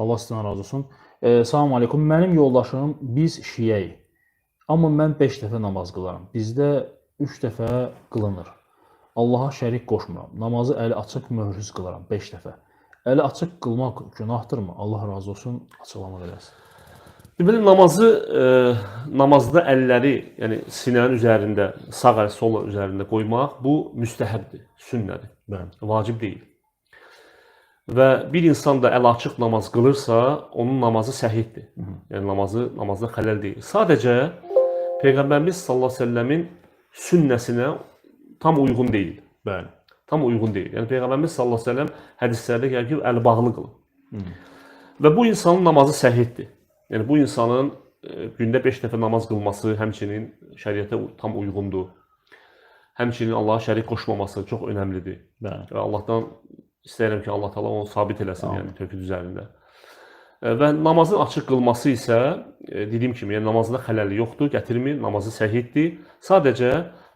Allah sizdən razı olsun. Salam aleykum. Mənim yoldaşım, biz şiəyik. Amma mən 5 dəfə namaz qılaram. Bizdə 3 dəfə qılınır. Allaha şərik qoşmuram. Namazı əli açıq, möhürsüz qılaram 5 dəfə. Əli açıq qılmaq günahdırmı? Allah razı olsun. Açıqlama verəsiniz. Deməli namazı namazda əlləri, yəni sinənin üzərində, sağ əl sol əl üzərində qoymaq bu müstəhəbdir, sünnədir. Bəli. Vacib deyil. Və bir insan da əl açıq namaz qılırsa, onun namazı səhihdir. Yəni namazda xələl deyil. Sadəcə Peyğəmbərimiz sallallahu əleyhi və səlləmin sünnəsinə tam uyğun deyil. Bəli. Tam uyğun deyil. Yəni Peyğəmbərimiz sallallahu əleyhi və səlləm hədislərdə gəlir ki, əl bağlı qılın. Və bu insanın namazı səhihdir. Yəni bu insanın gündə 5 dəfə namaz qılması həmçinin şəriətə tam uyğundur. Həmçinin Allaha şərik qoşmaması çox önəmlidir. Bəli. Və Allahdan istəyirəm ki, Allah Taala onu sabit eləsin, Amin. yəni tövhid üzərində. Və namazın açıq qılması isə dediyim kimi, yəni namazda xələli yoxdur, gətirmir, namazı səhihdir. Sadəcə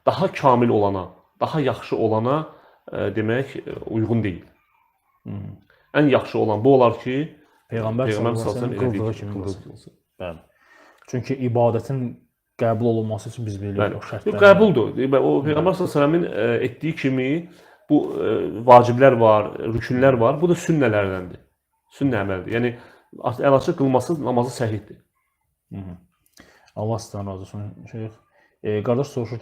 daha kamil olana, daha yaxşı olana demək uyğun deyil. Ən yaxşı olan bu olar ki, Peyğəmbər Peyğəmbər sallallahu əleyhi və sallallahu səlləm əleyhi qıldığı və kimi qıldığı qılsın. qılsın. Bəli. Çünki ibadətin qəbul olunması üçün biz bilirik Bəli. o şərtləri. Qəbuldur. O Peyğəmbər sallallahu əleyhi və səlləmin etdiyi kimi bu vaciblər var, rükünlər var. Bu da sünnələrdəndir. Sünnə əməldir. Yəni əl açıq qılması namazı səhihdir. Allah sizdən razı olsun, şeyx. Qardaş soruşur.